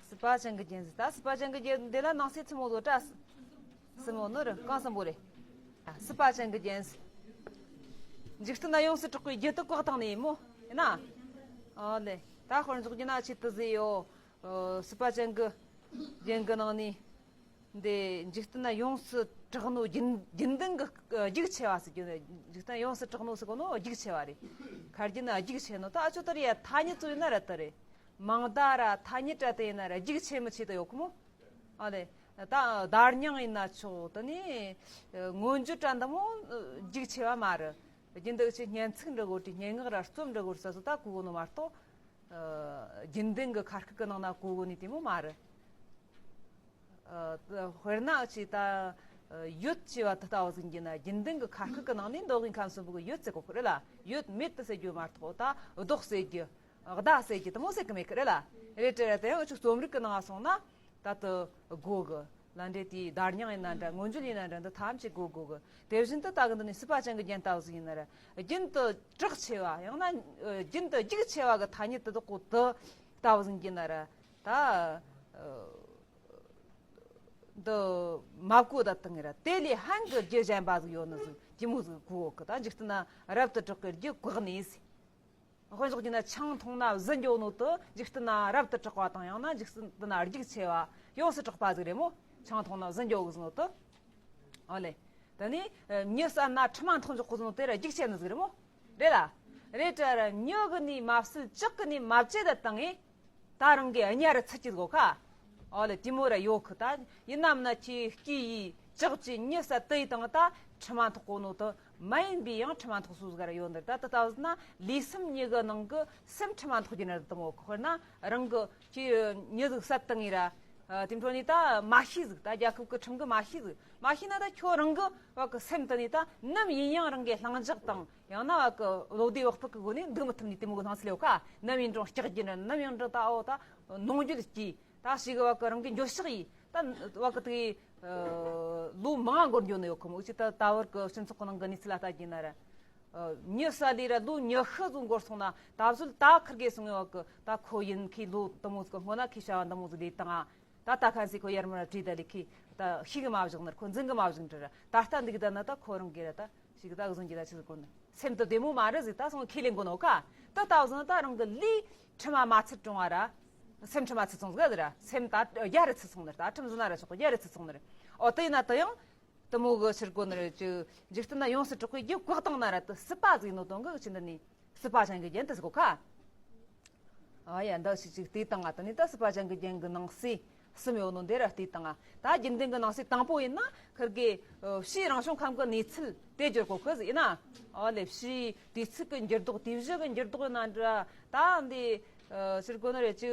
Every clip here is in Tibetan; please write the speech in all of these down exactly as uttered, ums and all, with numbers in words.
སྲིད་པ་ཅན་གྱི་རྒྱན་ཟེར། ད་སྲིད་པ་ཅན་གྱི་རྒྱན་འདི་ལ་ནང་གསེས་ཚུལ་མོ་བཟོ་གྲྭ། གསུམ་མོ་ནོར་གང་གསུམ་པོ་རེད། སྲིད་པ་ཅན་གྱི་རྒྱན་ཟེར། འཇིག་རྟེན་ན་ཡོངས་སུ་གྲགས་པའི་རྒྱུ་དེ་བཀག་བཏང་ནི་ཡིན་མོ། ཡིན་ན། ཨོ་ལེ། ད་དཔེར་འཇོག་རྒྱུ་ན་ཆེད་དུ་བཟོས་ཡོད། སྲིད་པ་ཅན་གྱི་རྒྱན་གྱི་ནང་ནས། འདི་འཇིག་རྟེན་ན་ཡོངས་སུ་གྲགས་ནོ་རྒྱུན་རྒྱུན་ལྡན་གྱི་རྒྱུག་ཆེ་བ་ཟེར་རྒྱུ་ནི། འཇིག་རྟེན་ཡོངས་སུ་གྲགས་ནོ་ཟེར་གོ་ནོ་རྒྱུག་ཆེ་བ་རེད། ཁ་རྒྱུན་ན་རྒྱུག་ཆེ་ནོ་ད་ཨ་ཅོ་དེ་རེད་ཡ། ཐ་སྙད་ཚོ་ཡིན་ན་ར་དེ་རེད། མིང་བརྡ་ར་ཐ་སྙད་ར་དེ་ཡིན་ན་ར་རྒྱུག་ཆེ་མི་ཆེ་དེ་ཡོད་གི་མོ། ཨ་ལེ། ད་བརྡ་རྙིང་ཡིན་ན་ཆོག་དེ་ནི་མངོན་བརྗོད་ར་འདི་མོ་རྒྱུག་ཆེ་བ་མ་རེད། རྒྱུན་དུ་ཆེ་སྙན་ཚིག་འབྲི་དགོས་དྲི། སྙན་ངག་ར་རྩོམ་འབྲི་དགོས་ས་སོ་ད་གོ་གོ་ནོ་མ་གཏོགས། རྒྱུན་ལྡན་གྱི་ཁ་སྐད་ཀྱི་ནང་ན་གོ་གོ་ནི་དེ་མོ་མ་རེད། དཔེར་ན་ཅིག་ད། ཡོད་ཅེས་པ་དེ་ལྟ་བུ་ཟིག་ཡིན་ན་རྒྱུན་ལྡན་གྱི་ཁ་སྐད་ཀྱི་ནང་ནས་མདོ་དབུས་ཁམས་གསུམ་པོ་གི་ཡོད་ཟེར་གོ་གི་རེད་ལ། ཡོད་མེད་དུ་ཟེར་རྒྱུ་མ་གཏོགས་ད་ལྡོག་ཟེར་རྒྱུ། གདའ་ཟེར་རྒྱུ་དེ་མོ་ཟེར་གི་མེད་གི་རེད་ལ། རེད་དྲ་ར་དེ་ཡང་ཅིག་རྩོམ་རིག་གི་ནང་སོང་ན་ད་དུ་གོ་གི། ལ་འདྲེ་དེའི་བརྡ་རྙིང་ཡིན་ན་འདྲ། མངོན་བརྗོད་ཡིན་ན་འདྲ། འདི་ཐམས་ཅད་གོ་གོ་གི། དེ་བཞིན་དུ་ད་གི་འདི་ནི་སྲིད་པ་ཅན་གྱི་རྒྱན་ལྟ་བུ་ཟིག་ཡིན་ན་ར། རྒྱུན་དུ་གྲགས་ཆེ་བ། ཡང་ན་རྒྱུན་དུ་རྒྱུག་ཆེ་བ་གི་ཐ་སྙད་དེ་དག་གོ་དུ་ལྟ་བུ་ཟིག་ཡིན་ན་ར། ད་འདི་མ་གོ་ད་དང་ངེ་ར། དེ་ལས་ལྷན་གྱི་རྒྱུ་གཞན་པ་ཟིག་ཡོད་ནི་ཟིག་དེ་མོ་ཟིག་གོ་གི། ད་འཇིག་རྟེན་ན་རབ་ཏུ་གྲགས་ཀྱི་རྒྱུ་བཀག་ནས་ཟིག་དཔེ་འཇོག་རྒྱུ་ན་ཆང་འཐུང་ན་བཟི་འགྱོ་ནོ་དེ་འཇིག་རྟེན་ན་རབ་ཏུ་གྲགས་པ་དང་། ཡང་ན་འཇིག་རྟེན་ན་རྒྱུག་ཆེ་བ་ཡོངས་སུ་གྲགས་པ་ཟིག་རེད་མོ། ཆང་འཐུང་ན་བཟི་འགྱོ་གི་ཟེར་ནོ་དེ། ཨོ་ལེ། དེ་ནས་མྱི་བསད་ན་ཁྲི་མ་འཐུང་ཆོག་གི་ཟེར་ནོ་དེ་ར་རྒྱུག་ཆེ་ནི་ཟིག་རེད་མོ། རེད་ལ། རེད་དྲ་ར་མྱི་གི་ནི་མ་བསད། ལྕགས་གི་ནི་མ་བཅད་ད་དང་ངེ། ད་རང་གི་གཉའ་ར་ཚུད་ཀྱི་གོ་ཁ། ཨོ་ལེ། དེ་མོ་ར་ཡོད་གི། ད་ཡིན་ནམ་ན་ཁྱི་སྐྱེས་ཡི་ལྕགས་ཀྱི་མྱི་བསད་དེ་ཡི་དང་ད་ཁྲི་མ་ཐོག་གོ་ནོ་དེ་མ་ཡིན་པའི་ཡང་ཁྲི་མ་ཐོག་སུ་ཟིག་ར་ཡོད་འདིར། ད་དེ་ལྟ་བུ་ན་ལུས་སེམས་གཉིས་ཀྱི་ནང་གི་སེམས་ཁྲི་མ་ཐོག་རྒྱུ་ནི་རེད་དེ་མོ་གི། དཔེར་ན་རང་གི་ཁྱི་མྱི་ཟིག་བསད་དང་ངེ་ར། དེ་འཕྲོ་ནི་ད་མ་ཤི་ཟིག་ད་རྒྱལ་ཁབ་ཀྱི་ཁྲིམས་གི་མ་ཤི་ཟིག་མ་ཤི་ན་ད་ཁྱོད་རང་གི་བ་གི་སེམས་དེ་ནི་ད་ནམ་ཡིན་ཡང་རང་གི་ལྷིང་འཇགས་དང་། ཡང་ན་བ་གི་བློ་བདེ་བག་ཕེབས་ཀྱི་སྒོ་ནས་འདུག་མི་ཐུབ་ནི་དེ་མོ་གི་སྣང་ཚུལ་ཡོད་ཁ། ནམ་ཡིན་རུང་སྐྲག་རྒྱུ་ནི། ནམ་ཡིན་རུང་ད་ཨོ་ད་ནོངས་འགྱོད་ཀྱི། ད་ཞིག་བ་གི་རང་གི་འགྱོད་བཤགས་ཡིས་ད་བ་གི་དེ་ལོ་མང་འགོར་འགྱོ་ནི་ཡོད་ཁོ་མོ། ཅི་ད་ད་བར་གི་སྤྱི་ཚོགས་ཀྱི་ནང་གི་གནས་ཚུལ་ལ་ལྟ་རྒྱུ་ན་ར། མྱི་བསད་ལས་ར་ལོ་ཉི་ཤུ་ཙམ་འགོར་སོང་ན་ད་གཟོད་ད་ཁིར་གེ་སོང་ཡོད་གི། ད་ཁོ་ཡིན་ཁི་ལོ་དུ་མོ་ཟིག་སྔོན་ན་ཁི་བྱ་བ་འདི་མོ་ཟིག་ལས་དང་། ད་ད་ཁ་སི་ཁོ་ཡར་མར་བྲིས་ད་ལི་ཁི་ད་ཤི་གི་མ་བཞག་ནར་ཁོ་འཛིན་གི་མ་བཞག་འདྲ་ར། ད་ལྟ་འདི་གི་ད་ན་ད་ཁོ་རང་གི་ར་ད་ཞིག་ད་གི་ཟུང་གི་ད་ཆི་ཟིག་གོ་ནི་སེམས་དུ་བདེ་མོ་མ་རེད་ཟིག་ད་སོང་ཁས་ལེན་གོ་ནོ་ཁ། ད་ད་བཟང་ད་རང་གི་ལུས་ཁྲི་མ་མ་ཚུད་གྲོང་བ་ར། སེམས་ཁྲི་མ་ཚུད་སོང་ཟིག་ཟིག་ར། སེམས་ད་རྒྱ་རུ་ཚུད་སོང་ནི་ར། ད་ཁྲིམས་བཟོ་ན་ར་ཆོག་གི་རྒྱ་རུ་ཚུད་སོང་ནི་ར། ཨོ་དེ་ཡིན་ན་ད་ཡང་དུ་མོ་གི་ཕྱིར་གོ་ནི་རེད་ཅི། འཇིག་རྟེན་ན་ཡོངས་སུ་གྲགས་པའི་རྒྱུ་བཀག་བཏང་ན་ར་དུ་སྲིད་པ་ཟིག་ནོ་དོན་གི་ཅི་འདི་ནི་སྲིད་པ་ཅན་གི་རྒྱན་དུ་ཟིག་གོ་ཁ། ཨ་ཡ་འདི་ཞིག་ཅིག་དེ་དང་ང་ད་ནི་ད་སྲིད་པ་ཅན་གི་རྒྱན་གི་ནང་གསེས་གསུམ་ཡོད་ནོ་འདི་ར་དེ་དང་ང་ད་རྒྱུན་ལྡན་གི་ནང་གསེས་དང་པོ་ཡིན་ན་ཁིར་གི་ཕྱིའི་རང་བྱུང་ཁམས་གི་གནས་ཚུལ་དེ་སྦྱོར་གོ་ཁི་ཟིག་ཡིན་ན། ཨོ་ལེ། ཕྱིའི་དུས་ཚིགས་གི་འགྱུར་ལྡོག་དུས་བཞི་གི་འགྱུར་ལྡོག་ཡིན་ན་འདྲ། ད་འདི་ཕྱིར་གོ་ནི་རེད་ཅི།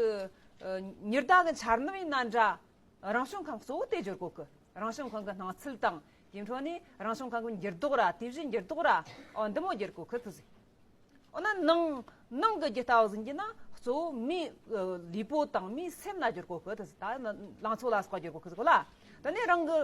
ཉི་ཟླ་གི་འཆར་ནུབ་ཡིན་ན་འདྲ། རང་བྱུང་ཁམས་གཙོ་བོ་དེ་སྦྱོར་གོ་གི། རང་བྱུང་ཁམས་ཀྱི་སྣང་ཚུལ་དང་། དེའི་འཕྲོ་ནས་རང་བྱུང་ཁམས་ཀྱི་འགྱུར་ལྡོག་ར་དུས་བཞིའི་འགྱུར་ལྡོག་ར། ཨོ་འདི་མོ་སྦྱོར་གོ་གི་ཐུ་ཟིག་ཨོ་ན་ནང་ནང་གི་རྒྱུ་ལྟ་བུ་ཟིན་གྱི་ན་གཙོ་བོ་མིའི་ལུས་པོ་དང་མིའི་སེམས་ལ་སྦྱོར་གོ་གི་ཐུ་ཟིག་ད་ལང་ཚོ་ལ་སོགས་པ་སྦྱོར་གོ་གི་ཟིག་གོ་ལ། ད་ནི་རང་གི་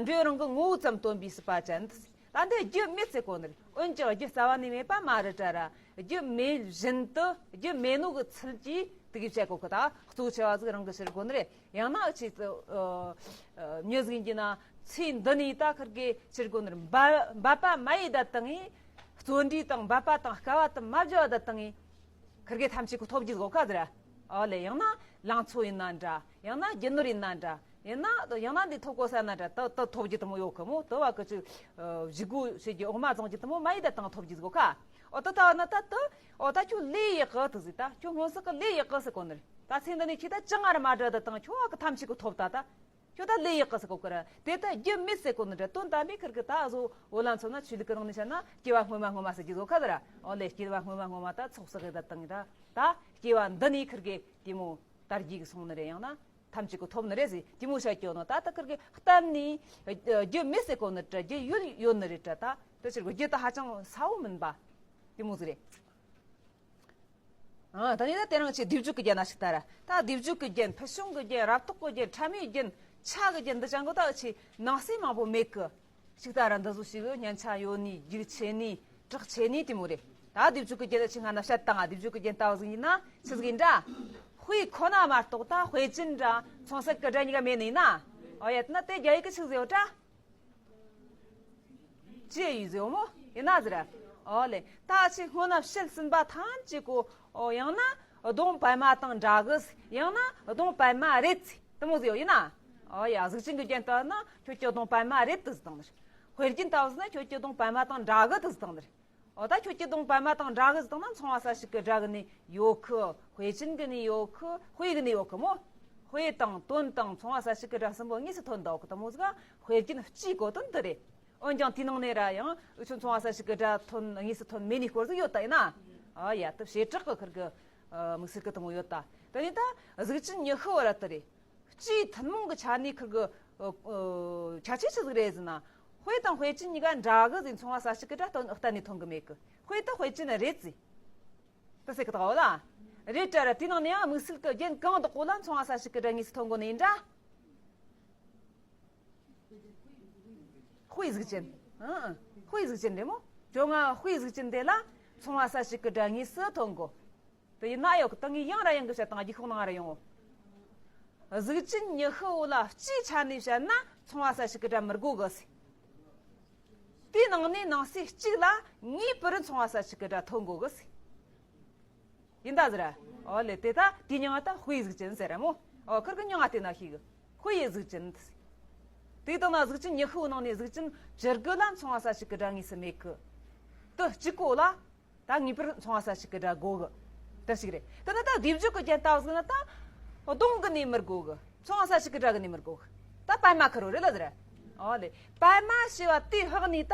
འབྲས་རང་གི་ངོ་བོ་ཙམ་སྟོན་པའི་སྲིད་པ་ཅན་ཐུ་ཟིག་ད་འདི་རྒྱུ་མེད་ཟེར་གོ་ནི་རེད། འོན་ཀྱང་རྒྱུ་རྩ་བ་ནས་མེད་པ་མ་རེད་དྲ་ར། རྒྱུ་མེད་བཞིན་དུ་རྒྱུ་མེད་ནོ་གི་ཚུལ་གྱིས་དེ་གི་བྱེད་གོ་གི། ད་གཙོ་ཆེ་བ་ཟིག་རང་གི་ཕྱིར་གོ་ནི་རེད། ཡང་ན་ཨ་ཆེ་ཨ་མྱི་ཟིག་ཡིན་གྱི་ན་ཚེ་འདི་ནས་ད་ཁིར་གི་ཕྱིར་གོ་ནི་རེད། འབད་འབད་པ་མ་ཡི་ད་དང་ངི་བརྩོན་འགྲུས་དང་འབད་པ་དང་དཀའ་བ་དང་མ་བརྒྱབ་པ་ད་དང་ངི་ཁིར་གི་ཐམས་ཅད་གི་ཐོབ་རྒྱུ་ཟིག་གོ་ཁ་ཟིག་ར། ཨོ་ལེ། ཡང་ན་ལང་ཚོ་ཡིན་ན་འདྲ། ཡང་ན་རྒྱུ་ནོར་ཡིན་ན་འདྲ། ཡིན་ན་ཡང་ན་འདི་ཐོབ་གོ་ས་ན་འདྲ། ད་ད་ཐོབ་རྒྱུ་དུ་མོ་ཡོད་གི་མོ། ད་བ་གི་ཅིག་ཨ་བཞི་གོ་ཞེས་ཀྱི་འོ་མ་བཙོང་རྒྱུ་དུ་མོ་མ་ཡི་ད་དང་ཐོབ་རྒྱུ་ཟིག་གོ་ཁ། ཨོ་ད་ད་ན་ད་ད་ཨོ་ད་ཁྱོད་ལས་ཡག་གི་དུ་ཟིག་ད་ཁྱོད་སྔོན་སག་གི་ལས་ཡག་གི་ཟེར་གོ་ནི་རེད། ད་ཚེ་འདི་ནས་ཁྱེད་ད་ཅང་ཨ་ར་མ་འདྲ་ད་དང་ཁྱོད་ཨ་གི་ཐམས་ཅད་གི་ཐོབ་ད་ད། ཁྱོད་ད་ལས་ཡག་གི་ཟེར་གོ་གི་ར། དེ་ད་རྒྱུ་མེད་ཟེར་གོ་ནི་འདྲ། དོན་དམ་པའི་ཁིར་གི་ད་བཟོ་འོ་ལ་མཚོན་ན་ཆོས་ལུགས་ཀྱི་ནང་ནས་བཤད་ན་སྐྱེ་བ་སྔོན་མ་སྔོན་མ་ཟེར་གྱི་བཟོ་ཁ་ཟེར་ར། ཨོ་ལེ། སྐྱེ་བ་སྔོན་མ་སྔོན་མ་ད་ཚོགས་བསགས་གི་ད་དང་ད་ད་སྐྱེ་བ་འདི་ནས་ཁིར་གི་དེ་མོ་དར་རྒྱས་གི་སོང་ནི་རེད། ཡང་ན་ཐམས་ཅད་གི་ཐོབ་ནི་རེད་ཟེར་དེ་མོ་བཤད་ཀྱི་ཡོད་ནོ། ད་ད་ཁིར་གི་གཏན་ནས་རྒྱུ་མེད་ཟེར་གོ་ནི་འདྲ། རྒྱུ་ཡོད་ཡོད་ནི་རེད་དྲ། ད་ད་ཕྱིར་གི་རྒྱུ་ད་ཧ་ཅང་ས་བོ་མིན་པ་དེ་མོ་ཟིག་རེད། ཨ་ད་ནི་ད་དེ་རིང་ཆེ་སྡེབ་སྦྱོར་གྱི་རྒྱན་ན་ཞིག་ལྟ་ར། ད་སྡེབ་སྦྱོར་གྱི་རྒྱན། ཕུལ་བྱུང་གི་རྒྱན། རབ་རྟོག་གི་རྒྱན། ཕྲ་མོའི་རྒྱན། ཆ་གི་རྒྱན། འདི་ཅང་གི་ད་ཆེ་ནང་གསེས་མང་པོ་མེད་གི། ཞིག་ལྟ་ར། འདི་ཚོ་ཞིག་སྙན་ཆ་ཡོད་ནི། རྒྱུག་ཆེ་ནི། གྲགས་ཆེ་ནི་དེ་མོ་རེད། ད་སྡེབ་སྦྱོར་གྱི་རྒྱན་ཆེ་སྔ་ན་བཤད་བཏང་ང་། སྡེབ་སྦྱོར་གྱི་རྒྱན་ལྟ་བུ་ཟིག་ཡིན་ན་ཆི་ཟིག་ཡིན་འདྲ། དཔེ་ཁོ་ན་མ་གཏོགས་ད་དཔེ་ཅན་ར་མཚུངས་གསལ་གྱི་སྒྲ་གཉིས་ཀ་མེད་ནི་ཡིན་ན། ཨོ་ཡ། དེ་ན་དེ་རྒྱ་ཡིག་གི་ཆི་ཟེར་ཡོད་དྲ། ཅི་ཡིག་ཟེར་ཡོད་མོ། ཡིན་ན་ཟེར། ཨོ་ལེ། ད་ཅི་སྔོན་ན་བཤད་ཟིན་པ་ཐམས་ཅད་གོ། ཨོ། ཡང་ན་གདོང་པད་མ་དང་འདྲ་གི་ཟེར། ཡང་ན་གདོང་པད་མ་རེད་ཟེར། དེ་མོ་ཟེར་ཡོད་ཡིན་ན། ཨོ་ཡ། གཟུགས་ཅན་གྱི་རྒྱན་ལྟ་ན་ཁྱོད་ཀྱི་གདོང་པད་མ་རེད་དུ་ཟེར་དང་ནི། དཔེ་རྒྱན་ལྟ་བ་ཟེར་ན་ཁྱོད་ཀྱི་གདོང་པད་མ་དང་འདྲ་གི་དུ་ཟེར་དང་ནི། འོ་ད་ཁྱོད་ཀྱི་གདོང་པད་མ་དང་འདྲ་གི་ཟེར་དང་ན་མཚུངས་པ་གསལ་བྱེད་ཀྱི་སྒྲ་གི་ནི་ཡོད་གི། དཔེ་ཅན་གྱི་ནི་ཡོད་གི། དཔེ་གི་ནི་ཡོད་གི་མོ། དཔེ་དང་དོན་དང་མཚུངས་པ་གསལ་བྱེད་ཀྱི་སྒྲ་གསུམ་པོ་དངོས་སུ་ཐོན་འདུག་གི། དེ་མོ་ཟིག་དཔེ་རྒྱན་སྤྱིའི་གོ་དོན་དེ་རེད། འོན་ཀྱང་དེའི་ནང་ནས་ར་ཡང་འུ་ཆོ་མཚུངས་པ་གསལ་བྱེད་ཀྱི་སྒྲ་ཐོན་དངོས་སུ་ཐོན་མེད་ནི་སྐོར་ཟིག་ཡོད་ད་ཡིན་ན། ཨ་ཡ། དེ་བྱེ་བྲག་གི་ཁུར་གི་དམིགས་བསལ་གི་དེ་མོ་ཡོད་ད། དེ་ནས་ད་གཟུགས་ཅན་ཉི་ཤུ་བོ་ར་དེ་རེད། སྤྱིའི་ཐུན་མོང་གི་ཆ་ནས་ཁུར་གི་ཁྱད་ཆོས་ཆི་ཟིག་རེད་ཟེར་ན། དཔེ་དང་དཔེ་ཅན་གཉིས་ཀ་འདྲ་གི་ཟེར་མཚུངས་པ་གསལ་བྱེད་ཀྱི་སྒྲ་གཏན་ནས་ཐོན་གི་མེད་གི། དཔེ་དེ་དཔེ་ཅན་རེད་ཟེར། དེ་ཟེར་གི་ད་གོ་ལ། རེད་དྲ་ར་དེའི་ནང་ནས་ཡང་དམིགས་བསལ་གྱི་རྒྱན་གང་དག་པོ་ལ་མཚུངས་པ་གསལ་བྱེད་ཀྱི་སྒྲ་དངོས་སུ་ཐོན་གོ་ནི་ཡིན་དྲ། དཔེའི་གཟུགས་ཅན། ཨང་། དཔེའི་གཟུགས་ཅན་རེད་མོ། བཅོ་ལྔ་དཔེའི་གཟུགས་ཅན་དེ་ལ་མཚུངས་པ་གསལ་བྱེད་ཀྱི་སྒྲ་དངོས་སུ་ཐོན་གོ། དེ་ཡིན་ན་ཡོད་གི། ད་ངས་ཡང་ར་ཡང་གི་བཤད་དང་། རྒྱུགས་ཤོག་ནང་ར་ཡོང་ངོ་། གཟུགས་ཅན་ཉི་ཤུ་བོ་ལ་སྤྱིའི་ཆ་ནས་བཤད་ན་མཚུངས་པ་གསལ་བྱེད་ཀྱི་སྒྲ་མི་དགོས་གི་ཟེར། དེའི་ནང་ནས་ནང་གསེས་གཅིག་ལ་ངེས་པར་མཚུངས་པ་གསལ་བྱེད་ཀྱི་སྒྲ་ཐོན་དགོས་གི་ཟེར། ཡིན་ད་ཟེར། ཨོ་ལེ། དེ་ད་དེའི་མྱིང་ང་ད་དཔེའི་གཟུགས་ཅན་ཟེར་ར་མོ། ཨོ། ཁུར་གི་མྱིང་ང་དེ་ན་ཤེས་གི། དཔེའི་གཟུགས་ཅན་དེ་ཟེར། དེའི་སྟེང་ན་གཟུགས་ཅན་ཉི་ཤུ་བོ་ནང་ནས་གཟུགས་ཅན་བཅུ་དགུ་ལ་མཚུངས་པ་གསལ་བྱེད་ཀྱི་སྒྲ་དངོས་སུ་མེད་གི། དེ་གཅིག་པོ་ལ་ད་ངེས་པར་མཚུངས་པ་གསལ་བྱེད་ཀྱི་སྒྲ་དགོས་གི། དེ་ཞིག་རེད། དེ་ནི་ད་སྡེབ་སྦྱོར་གྱི་རྒྱན་ལྟ་བུ་ཟིག་ན་ད་གདོང་གི་ནི་མི་དགོས་གི། མཚུངས་པ་གསལ་བྱེད་ཀྱི་སྒྲ་གི་ནི་མི་དགོས་གི། ད་པད་མ་ཁེར་རོ་རེད་ལ་ཟེར། ཨོ་ལེ། པད་མ་ཞེས་པ་དེའི་ཧག་ནི་ད་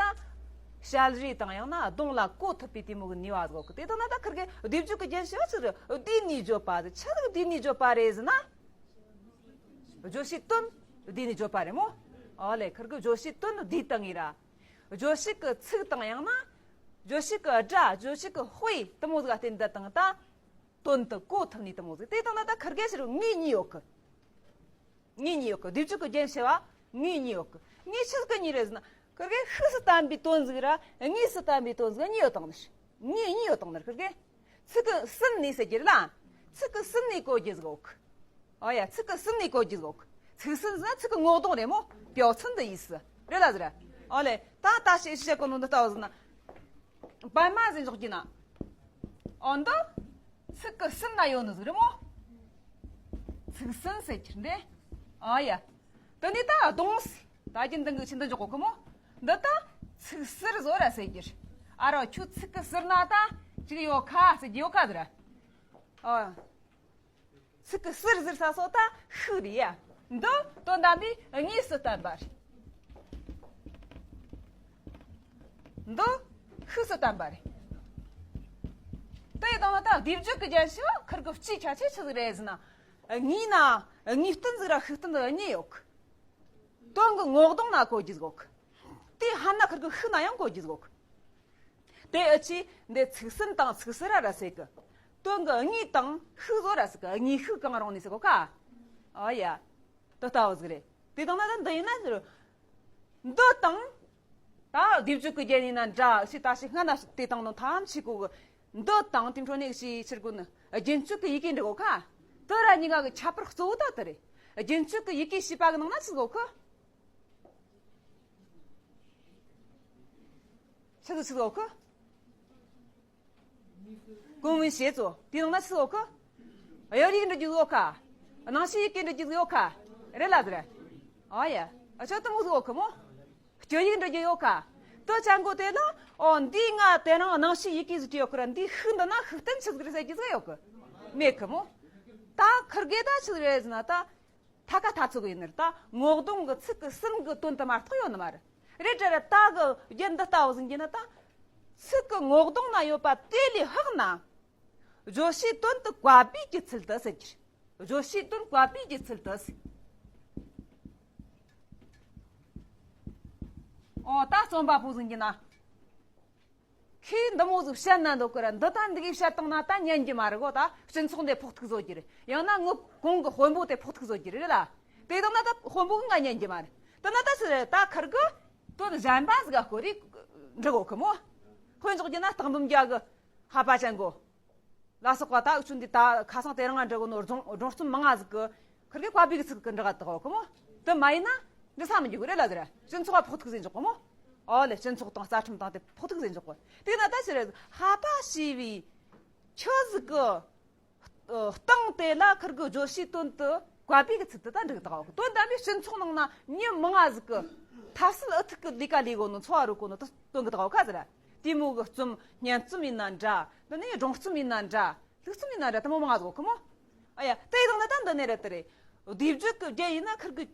ཞལ་རས་དང་ཡང་ན་གདོང་ལ་གོ་ཐུབ་པའི་དེ་མོ་གི་ནུས་པ་ཟིག་གི། དེ་དང་ན་ད་ཁུར་གི་སྡེབ་སྦྱོར་གྱི་རྒྱན་ཞེས་པ་ཆི་ཟིག་རེད། བསྡུས་ནས་བརྗོད་པ་ཟིག། ཆི་ཟིག་བསྡུས་ནས་བརྗོད་པ་རེད་ཟེར་ན། བརྗོད་བྱའི་དོན་བསྡུས་ནས་བརྗོད་པ་རེད་མོ། ཨོ་ལེ། ཁུར་གི་བརྗོད་བྱའི་དོན་བསྡུས་བཏང་ངེས་ར། བརྗོད་བྱེད་ཀྱི་ཚིག་དང་ཡང་ན་བརྗོད་བྱེད་ཀྱི་སྒྲ། བརྗོད་བྱེད་ཀྱི་དཔེ་དེ་མོ་ཟིག་བསྟན་དུ་བཏང་ད་དོན་དུ་གོ་ཐུབ་ནི་དེ་མོ་ཟིག། དེ་དང་ན་ད་ཁུར་གེ་ཕྱིར་ངེས་གཉིས་ཡོད་གི། ངེས་གཉིས་ཡོད་གི། སྡེབ་སྦྱོར་གྱི་རྒྱན་ཞེས་པ་ངེས་གཉིས་ཡོད་གི། ངེས་ཆི་ཟིག་གི་གཉིས་རེད་ཟེར་ན། ཁུར་གེ་ཤུགས་སུ་བསྟན་པའི་དོན་ཟིག་ར་དངོས་སུ་བསྟན་པའི་དོན་ཟིག་གཉིས་ཡོད་དང་ནི། ངེས་གཉིས་ཡོད་དང་ནི་ཁུར་གེ། ཚིག་གི་ཟིན་ནས་ཟེར་རྒྱུ་རེད་ལ། ཚིག་གི་ཟིན་ནས་གོ་རྒྱུ་ཟིག་ཡོད་གི། ཨོ་ཡ། ཚིག་གི་ཟིན་ནས་གོ་རྒྱུ་ཟིག་ཡོད་གི། ཚིག་ཟིན་ཟེར་ན་ཚིག་གི་ངོ་གདོང་རེད་མོ། 表层的意思རེད་ལ་ཟེར། ཨོ་ལེ། ད་ད་ཞེས་བཤད་གོ་ནོ་འདི་ལྟ་བུ་ཟིག་ན། པད་མ་ཟེར་འཇོག་རྒྱུ་ན། ཨོ་འདི་ཚིག་གི་ཟིན་ན་ཡོད་ནི་ཟིག་རེད་མོ། ཚིག་ཟིན་ཟེར་རྒྱུ་འདི། ཨོ་ཡ། དེ་ནས་ད་གདོང་ཟེར། ད་རྒྱུན་འདི་གི་ཆི་འདི་འཇོག་གོ་གི་མོ། འདི་ད་ཚིག་ཟུར་བཟོ་ར་ཟེར་རྒྱུ། ཨ་རོ། ཁྱོད་ཚིག་གི་ཟུར་ན་ད་ཅིག་ཡོད་ཁ་ཟེར་རྒྱུ་ཡོད་ཁ་ཟེར། ཨོ། ཚིག་གི་ཟུར་ཟུར་ས་སོ་ད་ཤུགས་རེད་ཡ། འདི་དོན་དམ་པའི་དངོས་སུ་བསྟན་པ་རེད། འདི་ཤུགས་སུ་བསྟན་པ་རེད། དེ་ཡི་སྟེང་ན་ད་སྡེབ་སྦྱོར་གྱི་རྒྱན་ཞེས་པ་ཁུར་གི་སྤྱིའི་ཁྱད་ཆོས་ཆི་ཟིག་རེད་ཟེར་ན། དངོས་ན་དངོས་བསྟན་ཟིག་ར་ཤུགས་བསྟན་ཟིག་གཉིས་ཡོད་གི། དོན་གྱི་ངོ་གདོང་ན་གོ་རྒྱུ་ཟིག་ཡོད་གི། དེ་ཧ་ན་ཁུར་གི་ཤུགས་ན་ཡང་གོ་རྒྱུ་ཟིག་ཡོད་གི། དེ་ཨ་ཆི་འདི་ཚིག་ཟིན་དང་ཚིག་ཟུར་ར་ར་ཟེར་གི། དོན་གྱི་དངོས་དང་ཤུགས་བཟོ་ར་ཟེར་གི། དངོས་ཤུགས་གང་རུང་ནས་ཟེར་གོ་ཁ། ཨ་ཡ། དེ་ལྟ་བུ་ཟིག་རེད། དེ་དང་ན་ད་འདི་ཡིན་ན་ཟེར། འདི་དང་། ད་སྡེབ་སྦྱོར་གྱི་རྒྱན་ཡིན་ན་འདྲ་ཞིག་ད་ཞིག་སྔ་ན་ཞིག་དེ་དང་ནང་ཐམས་ཅད་གོ་གི། འདི་དང་དེ་འཕྲོ་ནས་ཞིག་ཕྱིར་གོ་ནི་རྒྱན་སྤྱོད་ཀྱི་ཡི་གེ་འདྲ་གོ་ཁ། དེ་ར་གཉིས་ཀ་གི་ཁྱད་པར་གཙོ་བོ་ད་དེ་རེད། རྒྱན་སྤྱོད་ཀྱི་ཡི་གེ་ཞེས་པ་གི་ནང་ན་ཆི་ཟིག་ཡོད་གི། ཆི་ཟིག་ཆི་ཟིག་ཡོད་གི། གོང་བུའི་ཞེས་ཚོ་དེའི་ནང་ན་ཆི་ཟིག་ཡོད་གི། དབྱིབས་ཡིག་འབྲི་རྒྱུ་ཡོད་ཁ། རྣམ་བཤད་ཡི་གེ་འབྲི་རྒྱུ་ཡོད་ཁ། རེད་ལ་ཟེར། ཨ་ཡ། ཨ་ཆོ་དེ་མོ་ཟིག་ཡོད་གི་མོ། སྤྱོད་ཡིག་འབྲི་རྒྱུ་ཡོད་ཁ། དེ་ཅང་གོ་དེ་ལ། ཨོ་འདི་ང་དེ་རིང་རྣམ་བཤད་ཡི་གེ་ཟིག་བྲིས་ཡོད་ཁི་ར། འདི་ཤུགས་འདི་ན་ཤུགས་བསྟན་ཆི་ཟིག་རེད་ཟེར་རྒྱུ་ཟིག་ཡོད་གི། མེད་གི་མོ། ད་ཁུར་གེ་ད་ཆི་ཟིག་རེད་ཟེར་ན་ད། ཐ་ཀ་ཐ་ཚུགས་ཡིན་ནི་རེད། ད་ངོ་གདོང་གི་ཚིག་གི་ཟིན་གི་དོན་དུ་མ་གཏོགས་ཡོད་ནི་མ་རེད། རེད་དྲ་ར་ད་གི་རྒྱན་འདི་ལྟ་བུ་ཟིན་གྱི་ན་ད། ཚིག་གི་ངོ་གདོང་ན་ཡོད་པ་དེ་ལས་ལྷག་ན། བརྗོད་བྱའི་དོན་དུ་བཀབ་པའི་གི་ཚུལ་དུ་ཟེར་གྱི་རེད། བརྗོད་བྱའི་དོན་བཀབ་པའི་གི་ཚུལ་དུ་ཟེར། ཨོ་ད་རྩོམ་པ་པོ་ཟིན་གྱི་ན། ཁོས་འདི་མོ་ཟིག་བཤད་ན་འདོད་གི་ར། འདི་ད་འདི་གི་བཤད་བཏང་ན་ད་ཉན་གྱི་མ་རེད་གོ། ད་སྤྱི་ཚོགས་འདི་ཕོག་ཐུག་བཟོ་རྒྱུ་རེད། ཡང་ན་ངི་གོང་གི་དཔོན་པོ་དེ་ཕོག་ཐུག་བཟོ་རྒྱུ་རེད་ལ། དེ་དང་ན་ད་དཔོན་པོ་གི་ང་ཉན་གྱི་མ་རེད། དེ་ན་ད་ཟེར་ད་ཁུར་གི་དོན་གཞན་པ་ཟིག་ག་སྐོར་རེ་འབྲི་གོ་གི་མོ། དཔེ་འཇོག་རྒྱུ་ན་སྟག་འབུམ་རྒྱལ་གི་ཧ་པ་ཅན་གོ། ལ་སོགས་པ་ད་འུ་ཆོ་འདི་ད་ཁ་སང་དེ་རིང་ང་འདྲི་གོ་ནོ་སྒྲུང་སྒྲུང་རྩོམ་མང་ང་ཟིག་གི་ཁིར་གི་བཀའ་པོད་གི་ཚིག་གི་འདྲི་ག་དག་གོ་མོ། དེ་མ་ཡིན་ན་འདྲི་ས་མི་འཇུག་གི་རེད་ལ་ཟེར། སྤྱི་ཚོགས་ལ་ཕོག་ཐུག་ཟིན་འཇོག་གོ་མོ། ཨོ་ལེ། སྤྱི་ཚོགས་དང་རྩ་ཁྲིམས་དང་དེ་ཕོག་ཐུག་ཟིན་འཇོག་གོ། དེ་ན་ད་ཕྱིར་ཧ་པ་ཞེས་པའི་ཆོས་ཟིག་གི་ཨ་སྟེང་དེ་ལ་ཁིར་གི་བརྗོད་བྱའི་དོན་དུ་བཀའ་པོད་གི་ཚིག་དེ་ད་འདྲི་གི་དག་གོ། དོན་དམ་པའི་སྤྱི་ཚོགས་ནང་ན་མྱི་མང་ང་ཟིག་གི་ཐབས་སུ་ཨུ་ཐུག་གི་ལས་ཀ་ལས་གོ་ནོ། འཚོ་བ་རོལ་གོ་ནོ་དེ་སྟོན་གི་དག་གོ་ཁ་ཟེར། དེ་མོ་གི་རྩོམ་སྙན་རྩོམ་ཡིན་ན་འདྲ། འདི་ནས་སྒྲུང་རྩོམ་ཡིན་ན་འདྲ། ལྷུག་རྩོམ་ཡིན་ན་འདྲ། དེ་མོ་མང་ང་ཟིག་གོ་མོ། ཨ་ཡ། དེ་ཡི་དང་ན་ད་འདི་ནས་རེད་དེ་རེད། སྡེབ་སྦྱོར་གི་རྒྱན་ཡིན་ན་ཁིར་གི་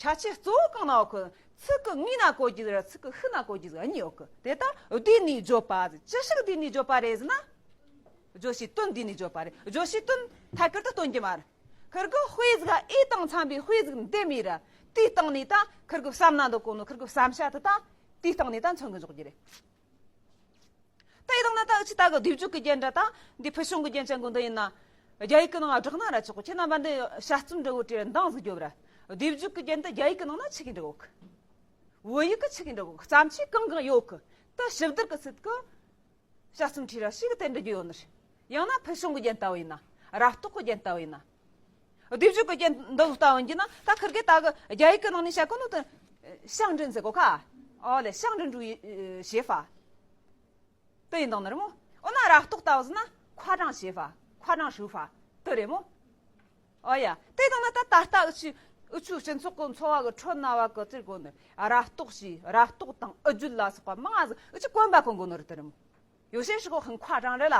ཁྱད་ཆོས་གཙོ་བོ་གང་ན་ཡོད་གི། ཚིག་གི་ངོས་ན་གོ་རྒྱུ་ར་ཚིག་གི་ཤུགས་ན་གོ་རྒྱུ་ཟིག་གཉིས་ཡོད་གི། དེ་ད་བསྡུས་ནས་བརྗོད་པ་ཟིག་ཅི་ཞིག་བསྡུས་ནས་བརྗོད་པ་རེད་ཟེར་ན། བརྗོད་བྱའི་དོན་བསྡུས་ནས་བརྗོད་པ་རེད། བརྗོད་བྱའི་དོན་ཐད་ཀར་དུ་སྟོན་རྒྱུ་མ་རེད། ཁིར་གི་དཔེ་ཟིག་ག་ཨེ་དང་འཚམ་པའི་དཔེ་ཟིག་འདེམས་ཡིན་ར། དེའི་སྟེང་ནས་ད་ཁིར་གི་བསམ་ན་འདོད་གོ་ནོ་ཁིར་གི་བསམ་བྱ་དེ་ད་དེའི་སྟེང་ནས་ད་མཚོན་གི་འཇོག་རྒྱུ་རེད། ད་ཡི་དང་ན་ད་འུ་ཆི་ད་གི་སྡེབ་སྦྱོར་གི་རྒྱན་འདྲ་ད་འདི་ཕུལ་བྱུང་གི་རྒྱན་ཅན་གོ་འདི་ཡིན་ན། རྒྱ་ཡིག་གི་ནང་བསྒྲགས་ན་ར་ཆོག་གི། ཁྱེད་རྣམ་པ་འདི་དཔྱད་རྩོམ་འབྲི་གོ་དེ་འདང་ཟིག་རྒྱོབ་ར། སྡེབ་སྦྱོར་གི་རྒྱན་འདི་རྒྱ་ཡིག་གི་ནང་ན་ཆི་གི་འབྲི་གོ་གི། བོད་ཡིག་གི་ཆི་གི་འབྲི་གོ་གི། བརྩམས་ཆོས་གང་གང་ཡོད་གི། ད་ཞིབ་བསྡུར་གི་ཚིག་གི་དཔྱད་རྩོམ་བྲིས་ར་ཞིག་གི་དེ་འབྲི་རྒྱུ་ཡོད་ནི་རེད། ཡང་ན་ཕུལ་བྱུང་གི་རྒྱན་ལྟ་བུ་ཡིན་ན། རབ་རྟོག་གི་རྒྱན་ལྟ་བུ་ཡིན་ན། སྡེབ་སྦྱོར་གི་རྒྱན་འདི་ལྟ་བུ་ཡིན་གྱི་ན་ད་ཁིར་གེ་ད་གི་རྒྱ་ཡིག་གི་ནང་ནས་བཤད་གོ་ནོ་དེ། བྱང་འདྲེན་ཟེར་གོ་ཁ། ཨོ་ལེ། བྱང་འདྲེན་འགྲོ་བའི་བྱེད་པ། དེ་ཡིན་དང་ནི་རེད་མོ། འོ་ན་རབ་རྟོག་ལྟ་བུ་ཟེར་ན་ཁ་གྲངས་བྱེད་པ། ཁ་གྲངས་ཧྲུལ་པ། དེ་རེད་མོ། ཨོ་ཡ། དེ་དང་ན་ད་ད་ལྟ་འུ་ཆོ་འུ་ཆོའི་སྤྱི་ཚོགས་གི་འཚོ་བ་གི་ཁྲོད་ན་བ་གི་ཟེར་གོ་ནི་རབ་རྟོག་བྱས། རབ་རྟོག་དང་འུ་བརྗོད་ལ་སོགས་པ་མང་ང་ཟིག་འུ་ཆོ་གོན་པ་གོན་གོ་ནི་རེད། དེ་རེད་མོ། ཡོ་ཤེས་ཧྲི་གོ་ཧང་ཁ་གྲངས་རེད་ལ།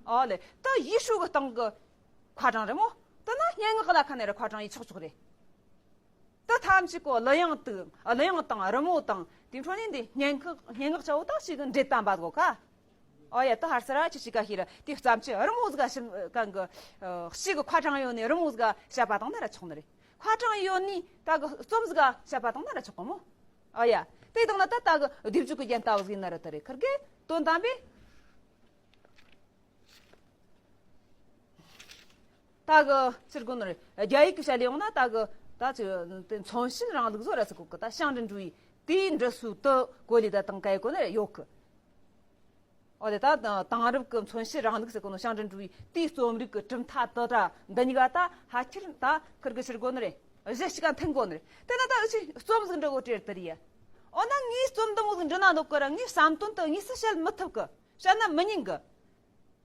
ཨོ་ལེ། ད་ཡེ་ཤུ་གི་སྟེང་གི་ཁ་གྲངས་རེད་མོ། ད་ན་སྙན་ངག་ལ་ཁ་ནས་རེད་ཁ་གྲངས་ཡེ་ཆོག་ཆོག་རེད། ད་ཐམས་ཅད་གོ་གླུ་དབྱངས་དུ་གླུ་དབྱངས་དང་རི་མོ་དང་དེ་འཕྲོ་ནས་འདི་སྙན་ངག་སྙན་ངག་ཆ་བོ་ད་ཞིག་གི་འདྲེད་དམ་པ་གོ་ཁ། ཨོ་ཡ། ད་ཧར་སར་ཨ་ཅི་ཞིག་ག་ཤི་ར་དེ་བརྩམས་ཆོས་རི་མོ་ཟིག་ག་ཞིག་གང་གི་ཞིག་གི་ཁ་གྲངས་ཡོད་ནི་རི་མོ་ཟིག་ག་བཤད་པ་དང་ན་ར་ཆོག་ནི་རེད། ཁ་གྲངས་ཡོད་ནི་ད་གི་རྩོམ་ཟིག་ག་བཤད་པ་དང་ན་ར་ཆོག་གི་མོ། ཨོ་ཡ། དེ་དང་ན་ད་ད་གི་སྡེབ་སྦྱོར་གི་རྒྱན་ལྟ་བུ་ཟིག་ཡིན་ན་ར་ད་རེད། ཁིར་གེ་དོན་དམ་པའི། ད་གི་ཕྱིར་གོ་ནོ་རེད། རྒྱ་ཡིག་གི་བཤད་ལས་ཡོང་ན་ད་གི་ད་ཅི་དེ་མཚོན་བྱེད་རིང་ལུགས་བཟོ་ར་ཟེར་གོ་གི། ད་བྱང་འདྲེན་འགྲོ་བའི་དེའི་འབྲི་སྲོལ་དུ་གོ་ལི་ད་དང་ག་ཡི་གོ་ནི་ཡོད་གི། ཨོ་དེ་ད་དེང་རབས་ཀྱི་མཚོན་བྱེད་རིང་ལུགས་ཟེར་གོ་ནོ་བྱང་འདྲེན་འགྲོ་བའི་དེའི་རྩོམ་རིག་གི་གྲུབ་མཐའ་དེ་ད་འདི་གཉིས་ཀ་ད་ཕལ་ཆེར་ད་ཁིར་གི་ཕྱིར་གོ་ནི་རེད། གཞི་གཅིག་ག་མཐུན་གོ་ནི་རེད། དེ་ན་ད་འུ་ཆོས་རྩོམ་ཟིག་འབྲི་གོ་དེར་དེ་རེད། ཨོ་ན་ངས་རྩོམ་འདི་མོ་ཟིག་འབྲི་ན་འདོད་གི་ར་ངའི་བསམ་དོན་དེ་དངོས་སུ་བཤད་མི་ཐུབ་གི། བཤད་ན་མི་ཉན་གི།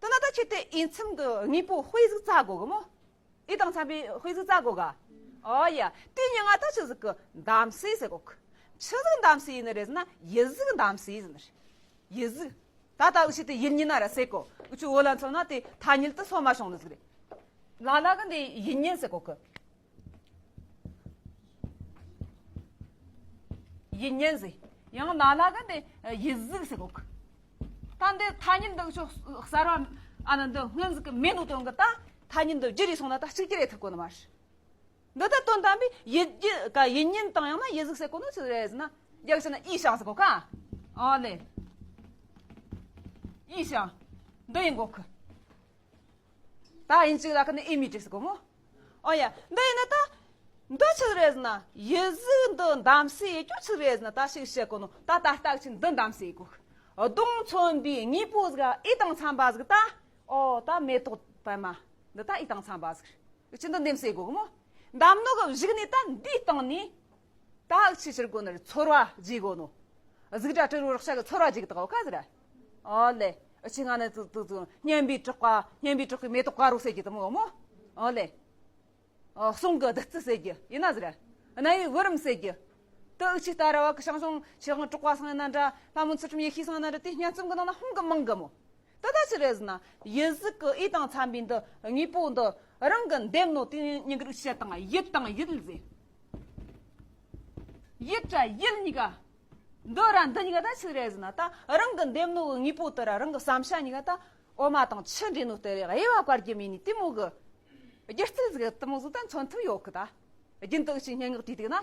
དེ་ན་ད་ཁྱེད་དེ་འོས་འཚམ་གི་དངོས་པོ་དཔེ་ཟིག་བཙལ་དགོས་གི་མོ། འོས་དང་འཚམ་པའི་དཔེ་ཟིག་བཙལ་དགོས་ག། ཨོ་ཡ། དེ་མྱིང་ང་ད་ཆི་ཟིག་གི་འདམ་སེ་ཟེར་གོ་གི། ཆི་ཟིག་འདམ་སེ་ཡིན་ནི་རེད་ཟེར་ན་ཡུལ་ཟིག་འདམ་སེ་ཟེར་ནི་རེད། ཡུལ་ཟིག་ད་ད་འུ་ཆོ་དེ་ཡུལ་ཉིད་ན་ར་ཟེར་གོ། འུ་ཆོ་བོད་ལ་མཚོན་ན་དེ་ཐ་སྙད་དུ་སོ་མ་བྱུང་ནི་ཟིག་རེད། ལ་ལ་གི་འདི་ཡུལ་ཉིད་ཟེར་གོ་གི། ཡུལ་ཉིད་ཟེར། ཡང་ན་ལ་ག་འདི་ཡུལ་གཟུགས་ཟེར་གོ་གི། ད་འདི་ཐ་སྙད་འདི་ཆོ་གསར་བ་ཨ་ན་འདི་སྔོན་ཟིག་གི་མེད་ནོ་དོན་གི། ད་ཐ་སྙད་འདི་བསྒྱུར་རེ་སོང་ན་ད་གཅིག་གྱུར་རེ་ཐུབ་གོ་ནི་མ་རེད། འདི་ད་དོན་དམ་པའི་ཡུལ་གྱི་ག་ཡུལ་ཉིད་དང་ཡང་ན་ཡུལ་གཟུགས་ཟེར་གོ་ནོ་ཆི་རེད་ཟེར་ན། རྒྱག་ཟེར་ན་ཡི་ཤང་ཟེར་གོ་ག། ཨ་ལེ། ཡི་ཤང་། འདི་ཡིན་གོ་གི། ད་ཡིན་གཅིག་ལ་ཁ་ནས་ཨེ་མི་དྲིས་གོ་མོ། ཨོ་ཡ། འདི་ཡིན་ན་ད། འདི་ཆི་རེད་ཟེར་ན། ཡུལ་གཟུགས་འདི་འདམ་སེ་ཡེ་རྒྱུ་ཆི་རེད་ཟེར་ན། ད་ཞིག་བཤད་གོ་ནོ། ད་ད་ལྟ་ཆི་འདི་འདམ་སེ་ཡེ་གོ། གདོང་མཚོན་པའི་དངོས་པོ་ཟིག་འོས་དང་འཚམ་པ་ཟིག་ད། ཨོ་ད་མེ་ཏོག་པད་མ། འདི་ད་འོས་དང་འཚམ་པ་ཟིག་ཆི་འདི་འདེམས་སེ་ཡེ་གོ་གི་མོ། འདམ་ནོ་གི་གཞུག་ནས་ད་འདིའི་སྟེང་ནས། ད་འུ་ཆོས་ཕྱིར་གོ་ནི་རེད། ཚོར་བ་བརྗེ་གོ་ནོ། གཟུགས་སྒྲ་དྲི་རོ་རེག་བྱ་གི་ཚོར་བ་བརྗེ་གི་དག་ག་ཟེར། ཨོ་ལེ། འུ་ཆོས་སྔ་ནས་ཙུ་ཙུ་ཙུ་སྙན་པའི་གྲགས་པ། སྙན་པའི་གྲགས་པའི་མེ་ཏོག་དཀར་རོ་ཟེར་རྒྱུ་དེ་མོ་མོ། ཨོ་ལེ། ཨོ་གསུང་གི་བདུད་རྩི་ཟེར་རྒྱུ་ཡིན་ན་ཟེར། རྣ་བའི་བུ་རམ་ཟེར་རྒྱུ། དེ་འུ་ཆོས་ད་ར་བ་གི་ཞང་ཞུང་ཆོས་དབང་གྲགས་པ་སང་ཡིན་ན་འདྲ། ལྷ་མོ་ཚུལ་ཁྲིམས་ཡེ་ཤེས་སང་ཡིན་ན་འདྲ། དེ་སྙན་རྩོམ་གི་ནང་ན་ཧོང་གི་མང་གི་མོ། ད་ལྟ་ཆི་རེད་ཟེར་ན། ཡུལ་གཟུགས་ཀྱི་འོས་དང་འཚམ་པའི་འདི་དངོས་པོ་འདི་རང་གི་འདེམས་ནོ་དེ་ཉིད་ཀྱི་རིགས་བཤད་དང་ཡུལ་དང་ཡུལ་ཟེར། ཡུལ་ར་ཡུལ་གཉིས་ཀ། འདི་ར་འདི་གཉིས་ཀ་ད་ཆི་རེད་ཟེར་ན། ད་རང་གི་འདེམས་ནོ་གི་དངོས་པོ་དེ་ར་རང་གི་བསམ་བྱ་གཉིས་ཀ་ད་འོ་མ་དང་ཆུ་འདྲེས་ནོ་དེ་རེད། དབྱེ་བ་བཀར་རྒྱུ་མེད་ནི་དེ་མོ་གི་སྒྱུ་རྩལ་ཟིག་དེ་མོ་ཟིག་ད་མཚོན་ཐུབ་ཡོད་གི། ད་རྒྱུན་དུ་ཅིག་སྙན་ངག་བྲིས་འདུག་ན།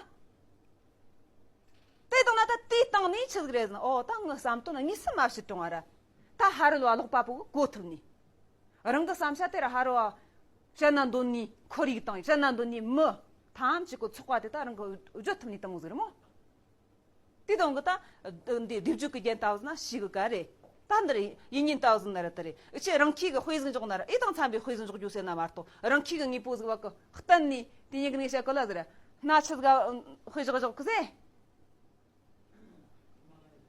དེ་དང་ན་ད་དེའི་སྟེང་ནས་ཆི་ཟིག་རེད་ཟེར་ན། ཨོ་ད་ངའི་བསམ་དོན་དངོས་སུ་མ་བྱས་བྱུང་བ་ར། ད་ཕ་རོལ་བ་ཀློག་པ་པོ་གིས་གོ་ཐུབ་ནི། རང་གི་བསམ་བྱ་དེ་ར་ཕ་རོལ་བ་བཤད་ན་འདོད་ནི་ཁོར་ཡུག་དང་བཤད་ན་འདོད་ནི་མི་ཐམས་ཅད་ཀྱི་ཚོགས་པ་དེ་ད་རང་གིས་བརྗོད་ཐུབ་ནི་དེ་མོ་ཟིག་རེད་མོ། དེ་དང་གི་ད་འདི་སྡེབ་སྦྱོར་གི་རྒྱན་ལྟ་བུ་ཟེར་ན་ཞིག་གི་ག་རེད། ད་ ད་འདི་རེད། ཡིད་བརྙན་ལྟ་བུ་ཟིག་ན་ར་དེ་རེད། ཨུ་ཆོས་རང་ཁྱི་གི་དཔེ་ཟིག་འཇོག་ན་ར་ཨི་དང་འཚམ་པའི་དཔེ་ཟིག་འཇོག་རྒྱུ་ཟེར་ན་མ་གཏོགས། རང་ཁྱི་གི་དངོས་པོ་ཟིག་བ་གི་གཏན་ནས་དེ་ཉིད་གི་ངས་བཤད་གི་ལ་ཟེར། སྣ་ཆུ་ཟིག་དཔེ་ཟིག་འཇོག་གི་ཟེར།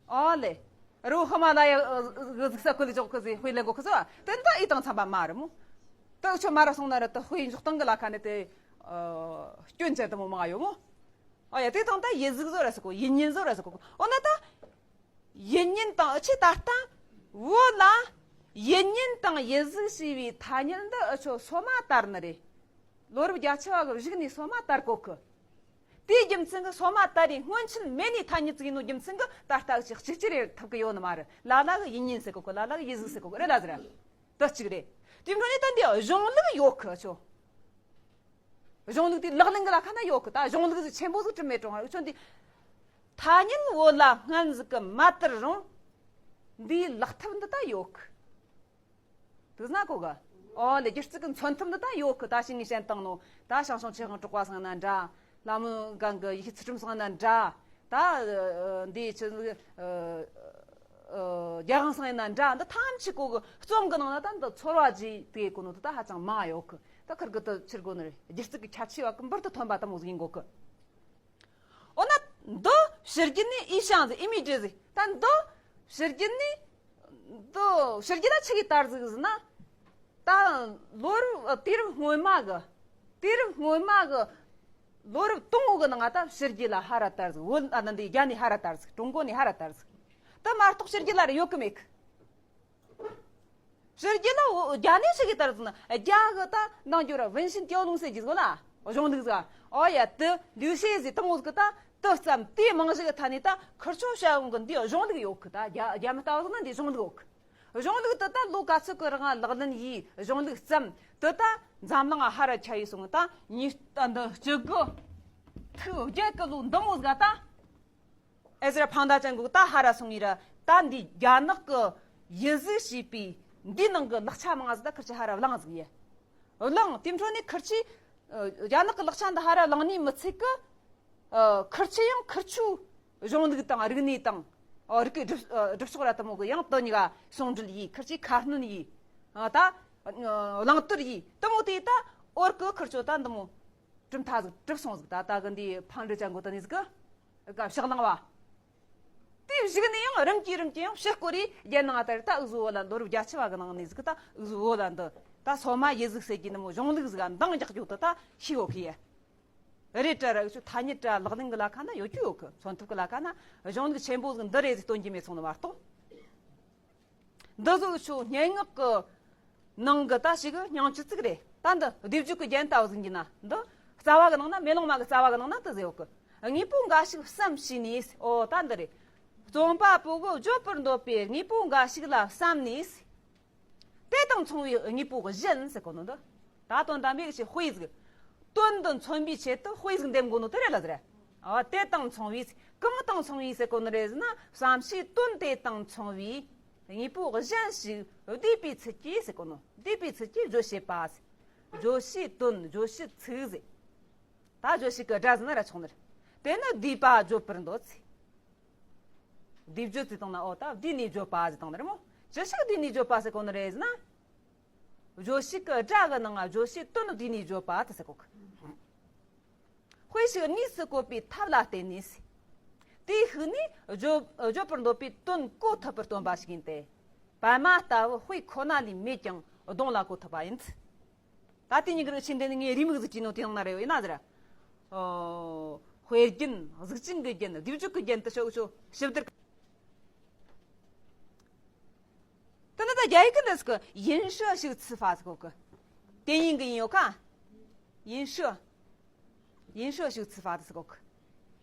ཨོ་ལེ། རི་བོ་ཧི་མ་ལ་ཡ་གི་ཟིག་ས་ཁུལ་འཇོག་གི་ཟེར། དཔེ་ལེན་གོ་གི་ཟེར་བ་དེ་འདི་ཨི་དང་འཚམ་པ་མ་རེད་མོ། ད་ཨུ་ཆོ་མ་ར་སོང་ན་ར་ད་དཔེ་འཇོག་སྟངས་གི་ལ་ཁ་ནས་དེ་སྐྱོན་ཅན་དུ་མོ་མང་ཡོད་མོ། ཨོ་ཡ། དེ་དང་ད་ཡིད་གཟུགས་བཟོ་ར་ཟེར་གོ། ཡིད་བརྙན་བཟོ་ར་ཟེར་གོ། འོ་ན་ད། ཡིད་བརྙན་དང་ཨུ་ཆོས་ད་ལྟ། བོད་ལ། ཡིད་བརྙན་དང་ཡིད་གཟུགས་ཞེས་པའི་ཐ་སྙད་འདི་ཨུ་ཆོ་སོ་མ་དར་ནི་རེད། ལོ་རབས་བརྒྱད་ཅུ་བ་གི་གཞུག་ནས་སོ་མ་དར་གོ་གི། དེའི་རྒྱུ་མཚན་གི་སོ་མ་དར་རེ་སྔོན་ཆད་མེད་ནི་ཐ་སྙད་ཅིག་ཡིན་ནོ་རྒྱུ་མཚན་གི་ད་ལྟ་ཅིག་གཅིག་གྱུར་རེ་ཐུབ་གི་ཡོད་ནི་མ་རེད། ལ་ལ་གི་ཡིད་བརྙན་ཟེར་གོ་གི། ལ་ལ་གི་ཡིད་གཟུགས་ཟེར་གོ་གི་རེད་ལ་ཟེར། དེ་གཅིག་རེད། དེ་འཕྲོ་ནས་ད་འདི་གཞུང་ལུགས་ཡོད་གི་ཨུ་ཆོ། གཞུང་ལུགས་དེ་ལག་ལེན་གི་ལ་ཁ་ན་ཡོད་གི། ད་གཞུང་ལུགས་ཟིག་ཆེན་པོ་ཟིག་གྲུབ་མེད་རུང་ཨུ་ཆོ་འདི། ཐ་སྙད་བོད་ལ་སྔན་ཟིག་གི་མ་དར་རུང་། འདིའི་ལག་ཐབས་འདི་ད་ཡོད་གི། དེ་ཟེར་ན་གོ་གི། ཨོ་ལེ། སྒྱུ་རྩལ་གི་མཚོན་ཐབས་འདི་ད་ཡོད་གི། ད་ཞིག་ངས་བཤད་བཏང་ནོ། ད་ཞང་ཞུང་ཆོས་དབང་གྲགས་པ་སང་ན་འདྲ། ལྷ་མོ་སྒང་གི་ཡེ་ཤེས་ཚུལ་ཁྲིམས་སང་ན་འདྲ། ད་འདི་ཆི་ཟིག་རྒྱལ་དབང་སང་ཡིན་ན་འདྲ། འདི་ཐམས་ཅད་གོ་གི་རྩོམ་གི་ནང་ན་ད་འདི་ཚོར་བ་བརྗེས་དེ་གོ་ནོ་དེ་ད་ཧ་ཅང་མང་ཡོད་གི། ད་ཁིར་གི་དེ་ཕྱིར་གོ་ནི་རེད། སྒྱུ་རྩལ་གི་ཁྱད་ཆོས་བ་གི་འབུར་དུ་ཐོན་པ་དེ་མོ་ཟིག་ཡིན་གོ་གི། འོ་ན་འདི་ཕྱི་རྒྱལ་ནས་ཨི་ཤང་ཟིག་ཨི་མི་ཏྲི་ཟིག་ད་འདི་ཕྱི་རྒྱལ་ནས་འདི་ཕྱི་རྒྱལ་ལ་ཆི་གི་དར་ཟིག་ཟེར་ན། ད་ལོ་རབས་དུས་རབས་སྔོན་མ་གི། དུས་རབས་སྔོན་མ་གི་ལོ་རབས་དང་པོ་གི་ནང་ང་ད་ཕྱི་རྒྱལ་ལ་ཧ་ར་དར་ཟིག་བོད་ཨ་ན་འདི་རྒྱ་ནས་ཧ་ར་དར་ཟིག་ཀྲུང་གོ་ནས་ཧ་ར་དར་ཟིག་དེ་མ་གཏོགས་ཕྱི་རྒྱལ་ལ་ར་ཡོད་གི་མེད་གི། ཕྱི་རྒྱལ་ལ་བོད་རྒྱ་ནས་ཕྱི་གི་དར་ཟིག་ན་རྒྱ་གི་ད་འདང་རྒྱུ་ར་文心雕龙ཟེར་གི་ཟིག་ལ་གཞུང་ལུགས་ཟིག་ཨོ་ཡ། དེ་ལུགས་བཤད་ཟིག་དེ་མོ་ཟིག་ད་དེ་ཙམ་དེའི་རྨང་གཞི་གི་ཐད་ནས་ད་ཁིར་ཆོ་བྱ་ཡོང་གི་འདི་གཞུང་ལུགས་ཡོད་གི། ད་རྒྱ་རྒྱ་མི་ལྟ་བུ་ཟིག་ན་འདི་གཞུང་ལུགས་ཡོད་གི། གཞུང་ལུགས་དེ་ད་ལོ་ག་ཚོད་གི་རིང་ལག་ལེན་ཡས་གཞུང་ལུགས་བརྩམས། དེ་ད་འཛམ་གླིང་ང་ཧ་ར་ཁྱབ་ཡས་སོང་། ད་ཉིས་ད་འདི་བཅུ་དགུ་ཐིག་བརྒྱད་གི་ལོ་འདི་མོ་ཟིག་ད་ཨེ་ཟེར་ཕང་ད་ཅན་གོ་ད་ཧ་ར་སོང་ཡས་ར། ད་འདི་རྒྱ་ནག་གི་ཡིད་གཟུགས་ཞེས་པའི་འདིའི་ནང་གི་ལག་ཆ་མང་ཟིག་ད་ཁིར་ཆོ་ཧ་ར་བླངས་ཟིག་ཡས། བླངས། དེ་འཕྲོ་ནས་ཁིར་ཆོས་རྒྱ་ནག་གི་ལག་ཆ་འདི་ཧ་ར་བླངས་ནས་མི་ཚད་གི། ཨ། ཁིར་ཆོས་ཡང་ཁིར་ཆོའི་གཞུང་ལུགས་དང་རིག་གནས་དང་། ཨ། རིག་གི་སྒྲུབ་ཨ། སྒྲུབ་ཕྱོགས་ར་དེ་མོ་གི་ཡང་དེ་གཉིས་ཀ་ཟུང་འབྲེལ་ཡས། ཁིར་ཆོས་ཁ་སྣོན་ཡས། ཨ། ད་ཨ། བླང་དོར་ཡས། དེ་མོ་དེ་ད་འོར་གི་ཁིར་ཆོ་ད་འདི་མོ་གྲུབ་མཐའ་ཟིག་གྲུབ་སོང་ཟིག་ད་ད་གི་འདི་ཕང་འདྲི་ཅན་གོ་ད་ནི་ཟིག་གི་ཕྱག་ལང་བ། དེའི་གཞུག་ནས་ཡང་རིམ་གྱིས་རིམ་གྱིས་ཡང་ཕྱིར་སྐོར་རེ་རྒྱལ་ནང་ལྟར་ད་འུ་ཟོ་བོད་ལ་འདི་རུ་རྒྱ་ཆེ་བ་གི་ནང་ནས་ཟིག་ད་འུ་ཟོ་བོད་ལ་འདི་ད་སོ་མ་ཡིད་གཟུགས་ཟེར་གྱི་ནི་མོ་གཞུང་ལུགས་ཟིག་འདང་རྒྱག་རྒྱུ་དེ་ད་ཤེས་ཡོད་གི་ཡ། རེད་དྲ་ར་ཆུ་ཐ་སྙད་དྲ་ལག་ལེན་གི་ལ་ཁ་ན་ཡོད་རྒྱུ་ཡོད་གི། མཚོན་ཐབས་གི་ལ་ཁ་ན་གཞུང་ལུགས་ཆེན་པོ་ཟིག་འདི་རེད་ཟིག་སྟོན་གྱི་མེད་སོང་ནི་མ་གཏོགས། འདི་ཟོ་ཆུ་སྙན་ངག་གི་ནང་གི་ད་ཞིག་སྙིང་བཅུད་ཅིག་རེད། ད་འདི་སྡེབ་སྦྱོར་གི་རྒྱན་ལྟ་བུ་ཟིག་ཡིན་ན་འདི་རྩ་བ་གི་ནང་ན་མེ་ལོང་མ་གི་རྩ་བ་གི་ནང་ན་དེ་ཟེར་ཡོད་གི། དངོས་པོ་འགའ་ཞིག་བསམ་བྱས་ནས། ཨོ་ད་འདི་རེད། རྩོམ་པ་པོ་གིས་བརྗོད་པར་འདོད་པའི་དངོས་པོ་འགའ་ཞིག་ལ་བསམ་ནས། དེ་དང་མཚུངས་པའི་དངོས་པོ་གཞན་ཟེར་གོ་ནོ་འདི། ད་དོན་དམ་པའི་ཆེ་དཔེ་ཟིག་དོན་འདི་མཚོན་པའི་ཆེད་དུ་དཔེ་ཟིག་འདེམས་དགོས་ནོ་དེ་རེད་ལ་ཟེར། ཨ། དེ་དང་མཚུངས་པའི་གང་དང་མཚུངས་པའི་ཟེར་གོ་ནི་རེད་ཟེར་ན། བསམ་བྱའི་དོན་དེ་དང་མཚུངས་པའི་དངོས་པོ་གཞན་ཞིག་བསྡུས་པའི་ཚུལ་གྱིས་ཟེར་གོ་ནོ། བསྡུས་པའི་ཚུལ་གྱིས་བརྗོད་བྱེད་པ་ཟེར། བརྗོད་བྱའི་དོན། བརྗོད་བྱའི་ཚིག་ཟེར། ད་བརྗོད་བྱེད་ཀྱི་སྒྲ་ཟེར་ན་ར་ཆོག་ནི་རེད། དེ་ནི་བསྡུས་པ་བརྗོད་པར་འདོད་ཟེར། སྡེབ་སྦྱོར་ཟེར་བཏང་ན། ཨོ་ད་བསྡུས་ནས་བརྗོད་པ་ཟེར་བཏང་ནི་རེད་མོ། ཅི་ཞིག་བསྡུས་ནས་བརྗོད་པ་ཟེར་གོ་ནི་རེད་ཟེར་ན། བརྗོད་བྱེད་ཀྱི་སྒྲ་གི་ནང་ང་བརྗོད་བྱའི་དོན་བསྡུས་ནས་བརྗོད་པ་དེ་ཟེར་གོ་གི། དཔེ་ཞིག་དངོས་སུ་བཀོད་པའི་ཐབས་ལ་བརྟེན་ནས། དེའི་ཤུགས་ནས་བརྗོད་བརྗོད་པར་འདོད་པའི་དོན་གོ་ཐུབ་པར་སྟོན་པ་ཞིག་ཡིན་ཏེ། པདྨ་ལྟ་བུ་དཔེ་ཁོ་ན་ལས་མེད་ཀྱང་གདོང་ལ་གོ་ཐུབ་པ་ཡིན། ད་དེ་ཉིད་ཀྱི་རིགས་ཆེན་དེ་ནི་ངའི་རེའུ་མིག་ཟིག་བྲིས་ནོ་དེ་ནང་ན་རེ་ཡོད་ཡིན་ན་ཟེར། ཨོ། དཔེ་རྒྱན། གཟུགས་ཅན་གྱི་རྒྱན། སྡེབ་སྦྱོར་གྱི་རྒྱན་དུ་ཤོག་ཤོག་ཞིབ་བསྡུར། དེ་ནི་ད་རྒྱ་ཡིག་གི་འདི་ཟིག་ཡིན་ཧྲི་ཞིག་ཚི་ཧྥ་ཟེར་གོ་གི། དེ་ཡིན་གི་ཡིན་ཡོད་ཁ། ཡིན་ཧྲི། ཡིན་ཧྲི་ཞིག་ཚི་ཧྥ་དེ་ཟེར་གོ་གི།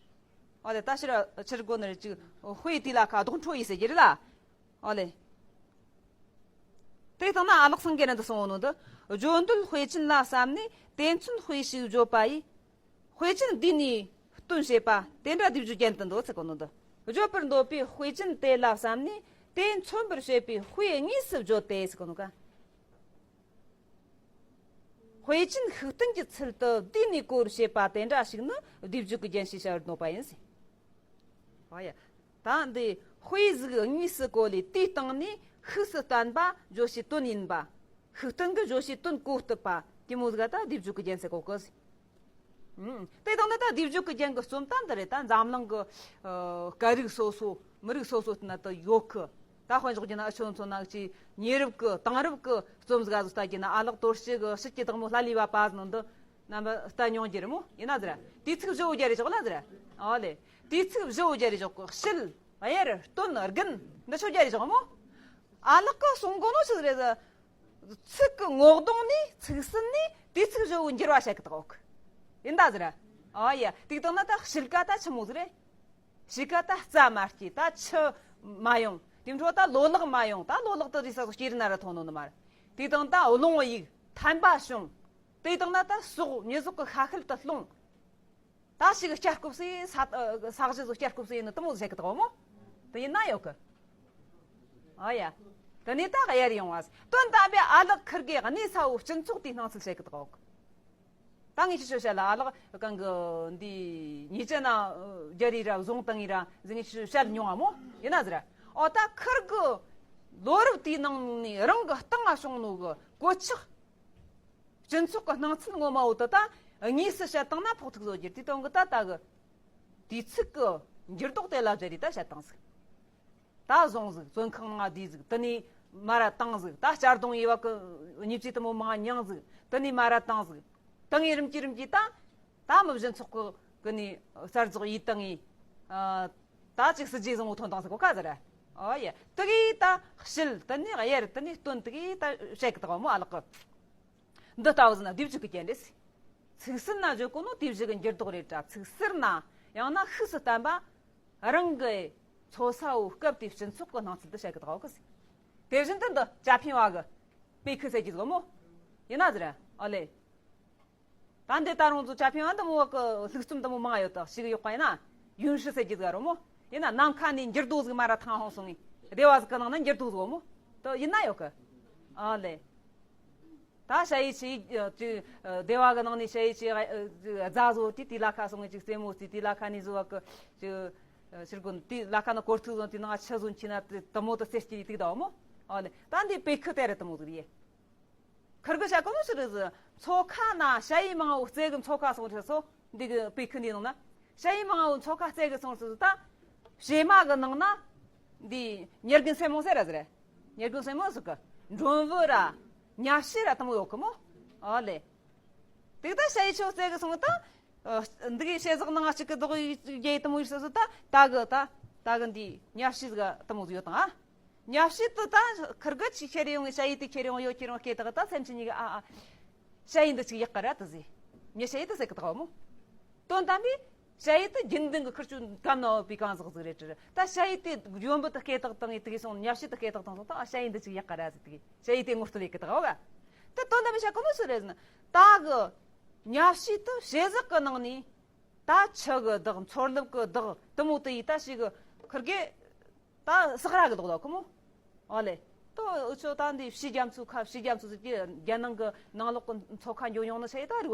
ཨོ་ལེ། ད་ཕྱིར་ཕྱིར་གོ་ནི་རེ་ཅིག་དཔེ་དེ་ལ་ཁ་རྡོག་འཕྲོ་ཡིས་ཟེར་གྱི་རེད་ལ། ཨོ་ལེ། དེ་ལྟ་ན་ཨ་ལགས་སངས་རྒྱས་ནི་འདི་གསུངས་ནོ་འདི། བརྗོད་འདོད་དཔེ་ཅན་ལ་བསམས་ནས་དེ་མཚོན་དཔེ་ཞིག་བརྗོད་པ་ཡིས། དཔེ་ཅན་བསྡུས་ནས་སྟོན་བྱེད་པ་དེ་འདྲ་སྡེབ་སྦྱོར་རྒྱན་དུ་འདོད་ཟེར་གོ་ནོ་འདི། བརྗོད་པར་འདོད་པའི་དཔེ་ཅན་དེ་ལ་བསམས་ནས་དེ་མཚོན་པར་བྱེད་པའི་དཔེ་དངོས་སུ་བརྗོད་དེ་ཟེར་གོ་ནོ་ག། དཔེ་ཅན་ཤུགས་བསྟན་གྱི་ཚུལ་དུ་བསྡུས་ནས་གོ་རུ་བྱེད་པ་དེ་འདྲ་ཞིག་ནི་སྡེབ་སྦྱོར་གྱི་རྒྱན་ཞེས་བྱ་བར་འདོད་པ་ཡིན་ཟེར། ཨ་ཡ། ད་འདི་དཔེ་ཟིག་དངོས་སུ་བཀོད་ལས་དེའི་སྟེང་ནས་ ཤུགས་སུ་བསྟན་པ་བརྗོད་བྱའི་དོན་ཡིན་པ། ཤུགས་བསྟན་གྱི་བརྗོད་བྱའི་དོན་གོ་བཏུབ་པ་དེ་མོ་ཟིག་ད་སྡེབ་སྦྱོར་གྱི་རྒྱན་ཟེར་གོ་གི། ཨུམ། དེ་དང་ན་ད་སྡེབ་སྦྱོར་གྱི་རྒྱན་གྱི་རྩོམ་ད་འདི་རེད། ད་འཛམ་གླིང་གི་ཨ་སྐད་རིགས་སོ་སོ་མི་རིགས་སོ་སོ་ན་ད་ཡོད་གི། ད་དཔེ་འཇོག་རྒྱུ་ན་ཨ་ཆོ་ཚོ་ན་ཅི་ཉེ་རབས་ཀྱི་དེང་རབས་ཀྱི་རྩོམ་ཟིག་ག་ཟིག་ལྟ་རྒྱུ་ན་ཨ་ལགས་དོར་ཞི་གི་ཕྱིར་གྱི་བདག་མོ་ལྷ་ལས་བ་པ་ཟིག་ནང་འདི་རྣམ་པ་ལྟ་མྱོང་རྒྱུ་རེད་མོ། ཡིན་ན་ཟེར། དུས་ཚིགས་བཞི་བོ་རྒྱ་རེ་ཆོག་ལ་ཟེར། ཨོ་ལེ། དུས་ཚིགས་བཞི་བོ་རྒྱ་རེ་ཆོག་གི། དཔྱིད། དབྱར། སྟོན། དགུན། འདི་ཆོ་རྒྱ་རེ་ཆོག་མོ། ཨ་ལགས་ཀྱི་གསུང་གོ་ནོ་ཆི་ཟིག་རེད་ཟེར། ཚིག་གི་ངོ་གདོང་ནས་ཚིག་སྲིད་ནས་དུས་ཚིགས་བཞི་བོ་འགྱུར་བ་བྱེད་གི་དག་ཡོད་གི། ཡིན་ད་ཟེར། ཨོ་ཡ། དེ་དང་ན་ད་དཔྱིད་ཀ་ད་ཆི་མོ་ཟིག་རེད། དཔྱིད་ཀ་ད་རྩྭ་མ་སྐྱེས། ད་ཆུ་མ་ཡོང་། དེ་འཕྲོ་ད་ལོ་ལེགས་མ་ཡོང་། ད་ལོ་ལེགས་དེ་རེས་ས་སོ་སྐྱེ་རིན་ན་ར་ཐོན་ནོ་ནི་མ་རེད། དེ་དང་ད་རླུང་གཡུག་ཐན་པ་བྱུང་། དེ་དང་ན་ད་ཟོག་མྱི་ཟོག་གི་ཤ་ཤེད་དུ་ལྷུང་། ད་ཞིག་སྐྱ་རྐུབ་སེ་ས་ས་གཞི་ཟོ་སྐྱ་རྐུབ་སེ་ཡིན་ནི་དེ་མོ་བྱེད་གི་དག་མོ། དེ་ཡིན་ན་ཡོད་གི། ཨ་ཡ། དེ་ནས་ད་དབྱར་ཡོང་བ། དོན་དམ་པའི་ཨ་ལགས་ཁིར་གི་གནས་ས་བོ་སྤྱི་ཚོགས་དེའི་སྣང་ཚུལ་བྱེད་གི་དག་ཡོད་གི། ད་ངས་ཁྱེད་ཆོ་བཤད་ལ་ཨ་ལགས་གང་གི་འདི་ཉེས་ཅན་ན་རྒྱ་རི་ར་བཟུང་བཏང་ངི་ར་ཟེར་ངས་ཁྱེད་ཆོ་བཤད་མྱོང་བ་མོ། ཡིན་ན་ཟེར། ཨོ་ད་ཁིར་གི་ལོ་རབས་དེའི་ནང་ནས་རང་གི་སྟེང་ང་བྱུང་ནོ་གི་གོད་ཆག། སྤྱི་ཚོགས་ཀྱི་སྣང་ཚུལ་ངོ་མ་བོ་དེ་ད་དངོས་སུ་བཤད་བཏང་ན་ཕོག་ཐུག་བཟོ་རྒྱུ་དེ་དོན་གི་ད་ད་གི་དུས་ཚིགས་ཀྱི་འགྱུར་ལྡོག་དེ་ལ་སྦྱར་རེ་ད་བཤད་བཏང་ཟིག། ད་བཟུང་ཟིག། བཙོན་ཁང་ནང་བསྡུས་ཟིག། དེ་ནས་མ་ར་བཏང་ཟིག། ད་གཅར་རྡུང་ཡས་བ་གི་མྱི་བཅས་དེ་མོ་མང་མྱངས་ཟིག། དེ་ནས་མ་ར་བཏང་ཟིག། བཏང་ངས་རིམ་གྱིས་རིམ་གྱིས་ད་ད་མི་སྤྱི་ཚོགས་ཀྱི་གི་ནས་གསར་རྫོགས་ཡས་བཏང་ངས། ཨ། ད་ཅིག་སྲིད་ཇུས་བཟང་བོ་ཐོན་བཏང་ཟིག་གོ་ཁ་ཟེར། ཨོ་ཡ། དེ་གིས་ད་དཔྱིད། དེ་ནས་དབྱར། དེ་ནས་སྟོན། དེ་གིས་ད་བཤད་གི་དག་མོ་ཨ་ལགས་གི། འདི་ལྟ་བུ་ཟིན་ན་སྡེབ་སྦྱོར་གི་རྒྱན་རེད། ཚིག་སྲིད་ན་བརྗོད་གོ་ནོ་དུས་བཞི་གི་འགྱུར་ལྡོག་རེད་དྲ། ཚིག་ཟུར་ན་ཡང་ན་ཤུགས་སུ་བསྟན་པ་རང་གི་འཚོ་ས་བོ་སྐབས་དེའི་སྤྱི་ཚོགས་གི་སྣང་ཚུལ་དུ་བཤད་གི་དག་གི། དེ་བཞིན་དུ་འདི་ཇ་ཕིང་བ་གི་པེ་ཁི་ཟེར་གི་ཟིག་མོ། ཡིན་ན་ཟེར། ཨོ་ལེ། ད་འདི་ད་རུང་ཚོ་ཇ་ཕིང་བ་འདི་མོ་བ་གི་ལུགས་རྩོམ་འདི་མོ་མང་ཡོད་དག་ཞིག་ཡོད་པ་ཡིན་ན། ཡུན་ཧྲི་ཟེར་གི་ཟིག་རོ་མོ། ཡིན་ན་ནམ་མཁའ་ནས་འགྱུར་ལྡོག་ཟིག་མ་ར་ཐང་ཧོང་སོང་ངི་སྡེ་བ་ཟིག་གི་ནང་ན་འགྱུར་ལྡོག་ཟིག་མོ། དེ་ཡིན་ན་ཡོད་གི། ཨོ་ལེ། ད་ཞ་ཡི་ཆི་ཅིག་སྡེ་བ་གི་ནང་ནས་ཞ་ཡི་ཅིག་རྫ་བཟོ་དུས་དེའི་ལ་ཁ་སོང་ངི་ཅིག་རྩེ་མོ་རྩེ། དེའི་ལ་ཁ་ནས་བཟོ་བ་གི་ཅིག་ཕྱིར་གོན་དེའི་ལ་ཁ་ན་གོར་ཐུག་བཟོ། དེའི་ནང་ཆུ་བཟོ་ཁྱི་ན་དེ་དེ་མོ་དེ་རྩེ་སྐྱིད་དུག་ད་མོ། ཨོ་ལེ། ད་འདི་པེ་ཁི་དེ་རེད། དེ་མོ་ཟིག་རེད། ཁིར་གི་བཤད་གོ་ནོ་ཞིག་རེད་ཟེར། མཚོ་ཁ་ན་ཞ་ཡི་མང་བོ་རྩེ་གི་མཚོ་ཁ་སོང་རེད་སོ། འདི་གི་པེ་ཁི་འདི་ནང་ན་ཞ་ཡི་མང་བོ་མཚོ་ཁ་རྩེ་གི་སོང་ཟེར་ད། བྱེ་མ་གི་ནང་ན་འདི་ཉེར་དགུ་སེན་མོ་ཟེར་ར་ཟེར། ཉེར་དགུ་སེན་མོ་ཟེར་གི་འགྲོན་བུ་ར་ཉ་བཤིས་ར་དེ་མོ་ཡོད་གི་མོ། ཨོ་ལེ། དེ་ད་ཞ་ཡི་ཆོ་རྩེ་གི་སོང་ད། འདི་གི་བྱེ་ཟག་ནང་གཅིག་གི་རྡོག་རྒྱས་དེ་མོ་ཡོད་ཟེར་ད། ད་གི་ད་ད་གི་འདི་ཉ་བཤིས་གི་དེ་མོ་ཡོད་དང་ཨ། ཉ་བཤིས་དེ་ད་ཁིར་གི་ཅིག་ཁྱེར་ཡོང་ངི་ཞ་ཡི་དེ་ཁྱེར་ཡོང་ཡོད་ཁྱེར་ཡོང་སྐད་དག་ད་སེམས་ཅན་གཉིས་ཀ་ཨ་ཨ། ཞ་ཡི་འདི་ཅིག་ཡག་ག་ར་དེ་ཟེར། མྱི་ཞ་ཡི་དེ་ཟེར་གི་དག་མོ། དོན་དམ་པའི་ཞ་ཡི་དེ་རྒྱུན་ལྡན་གི་ཁིར་ཆོ་གན་ནོ་པའི་གང་ཟག་ཟིག་རེད་དྲ། ད་ཞ་ཡི་དེ་ཡོན་པོ་དེ་སྐད་དག་བཏང་ངི་དེ་གི་སོང་ཉ་བཤིས་དེ་སྐད་དག་བཏང་སོང་ད་ཨ་ཞ་ཡི་འདི་ཅིག་ཡག་ག་ར་ཟེར་དེ་གི་ཞ་ཡི་དེ་ངོ་སྤྲོད་ཡེ་གི་དག་ག། དེ་དོན་དམ་པའི་ཞ་གོ་མོ་སུ་རེད་ཟེར་ན། ད་གི་ཉ་བཤིས་དེ་བྱེ་ཟག་གི་ནང་ནས་ད་ཆུ་གི་བདག་མཚོ་རླབས་གི་བདག་དེ་མོ་དེ་ཡི་ད་ཞིག་གི་ཁིར་གི་ད་སག་ར་གི་ལོག་ལོག་ཁོ་མོ། ཨོ་ལེ། ཏོ་འུ་ཆོ་ད་འདི་ཕྱི་རྒྱ་མཚོ་ཁ་ཕྱི་རྒྱ་མཚོ་ཟེར་གི་རྒྱ་ནང་གི་ནང་ལོག་གི་མཚོ་ཁ་འགྱོ་ཡོང་ནི་ཆ་ཡི་ད་རུ།